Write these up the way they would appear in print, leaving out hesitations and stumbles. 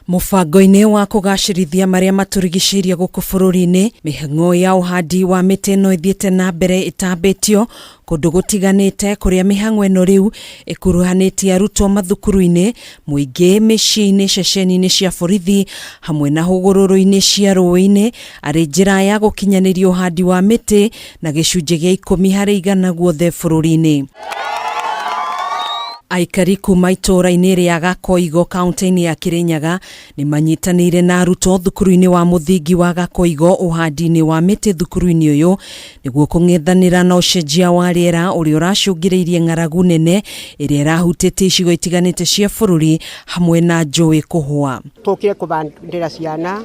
Mũbango-inĩ wa kũgacĩrithia marĩa matũrigicĩirie gũkũ bũrũri-inĩ, mĩhang'o ya ũhandi wa mĩtĩ no ĩthiĩte na mbere ĩtambĩtio kũndũ gũtiganĩte kũrĩa mĩhang'o ĩno rĩu ĩkuruhanĩtie arutwo mathukuru-inĩ, mũingĩ mĩciĩ-inĩ, ceceni-inĩ cia borithi hamwe na hũgũrũrũ-inĩ cia rũĩ-inĩ arĩ njĩra ya gũkinyanĩria ũhandi wa mĩtĩ na gĩcunjĩ gĩa 10% guothe bũrũri-inĩ. Aikari kuma itũũra-inĩ rĩa Gakoigo kaunti-inĩ ya Kirinyaga nĩ manyitanĩire na arutwo thukuru-inĩ wa mũthingi wa Gakoigo ũhandi-inĩ wa mĩtĩ thukuru-inĩ ũyũ nĩguo kũng'ethanĩra na ũcenjia wa rĩera ũrĩa ũracũngĩrĩirie ng'aragu nene ĩrĩa ĩrahutĩtie icigo itiganĩte cia bũrũri hamwe na njũĩ kũhũa. Tũkire kũbandĩra ciana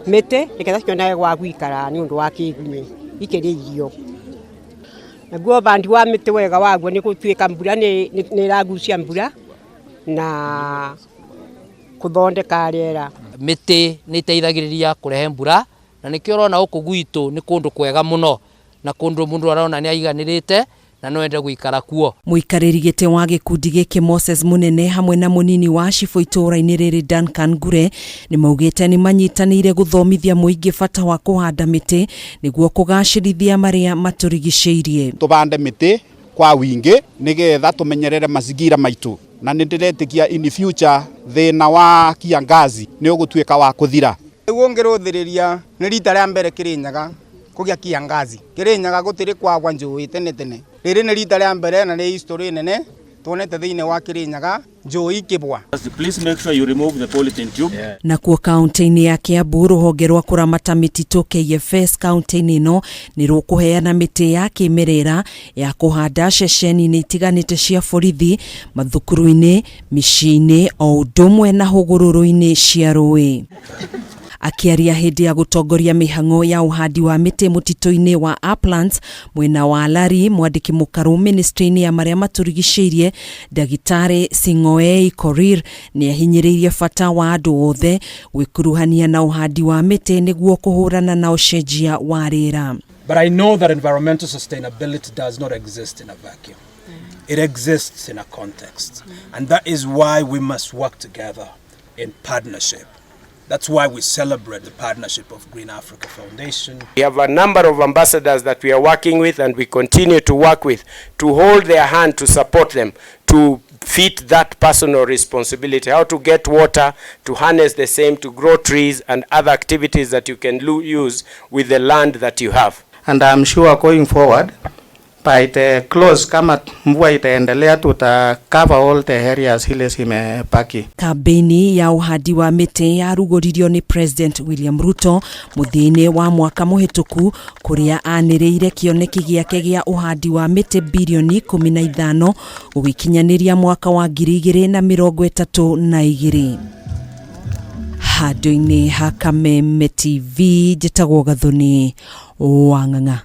mĩtĩ nĩgetha cionage gwa gũikara nĩ ũndũ wa kĩgunyĩ ikĩrĩa irio. Naguo ũbandi wa mĩtĩ wega waguo nĩ gũtuĩka mbura nĩ ĩragucia mbura na kũthondeka rĩera. Mĩtĩ nĩ ĩteithagĩrĩria kũrehe mbura na nĩkĩo ũrona gũkũ gwitũ nĩ kũndũ kwega mũno na kũndũ mũndũ arona nĩ aiganĩrĩte na no ende gũikara kuo. Mũikarĩri gĩtĩ wa gĩkundi gĩkĩ Moses Mũnene hamwe na mũnini wa cibũ itũũra-inĩ rĩrĩ Duncan Ngure nĩ maugĩte nĩ manyitanĩire gũthomithia mũingĩ bata wa kũhanda mĩtĩ nĩguo kũgacĩrithia marĩa matũrigicĩirie. Tũbande mĩtĩ kwa wingĩ nĩgetha tũmenyerere mazingira maitũ na nĩ ndĩretĩkia in future thĩna wa kiangazi nĩ ũgũtuĩka wa kũthira. Rĩu ũngĩrũthĩrĩria nĩ rita rĩa mbere Kĩrĩnyaga kũgĩa kiangazi. Kĩrĩnyaga gũtirĩ kwagwa njũĩ tene tene. Rĩrĩ nĩ rita rĩa mbere na nĩ history nene tuonete thĩinĩ wa Kĩrĩnyaga njũĩ ikĩbwa. Please make sure you remove the polythene tube. Nakuo kaunti-inĩ ya Kiambu rũhonge rwa kũramata mĩtitũ KFS kaunti-inĩ ĩno nĩ rũkũheana mĩtĩ ya kĩmerera ya kũhanda ceceni-inĩ itiganĩte cia borithi, mathukuru-inĩ, mĩciĩ-inĩ o ũndũ ũmwe na hũgũrũrũ-inĩ cia rũĩ. Akĩaria hĩndĩ ya gũtongoria mĩhang'o ya ũhandi wa mĩtĩ mũtitũ-inĩ wa Uplands mwena wa Lari, mwandĩki mũkarũ ministry-inĩ ya marĩa matũrigicĩirie Ndagĩtarĩ Sing'oei Korir nĩ ahinyĩrĩirie bata wa andũ othe gwĩkuruhania na ũhandi wa mĩtĩ nĩguo kũhũrana na ũcenjia wa rĩera. But I know that environmental sustainability does not exist in a vacuum. It exists in a context. And that is why we must work together in partnership. That's why we celebrate the partnership of Green Africa Foundation. We have a number of ambassadors that we are working with and we continue to work with to hold their hand, to support them, to fit that personal responsibility, how to get water, to harness the same, to grow trees and other activities that you can use with the land that you have. And I'm sure going forward, by the close, kama mvua itaendelea, tuta cover all the areas ile zimebaki. Kambĩini ya ũhandi wa mĩtĩ yarugũririo nĩ President William Ruto mũthia-inĩ wa mwaka mũhĩtũku kũrĩa anĩrĩire kĩoneki gĩake gĩa ũhandi wa mĩtĩ birioni 15 gũgĩkinyanĩria mwaka wa 2032. Handũ-inĩ ha Kameme TV njĩtagwo Gathoni Wang'ang'a.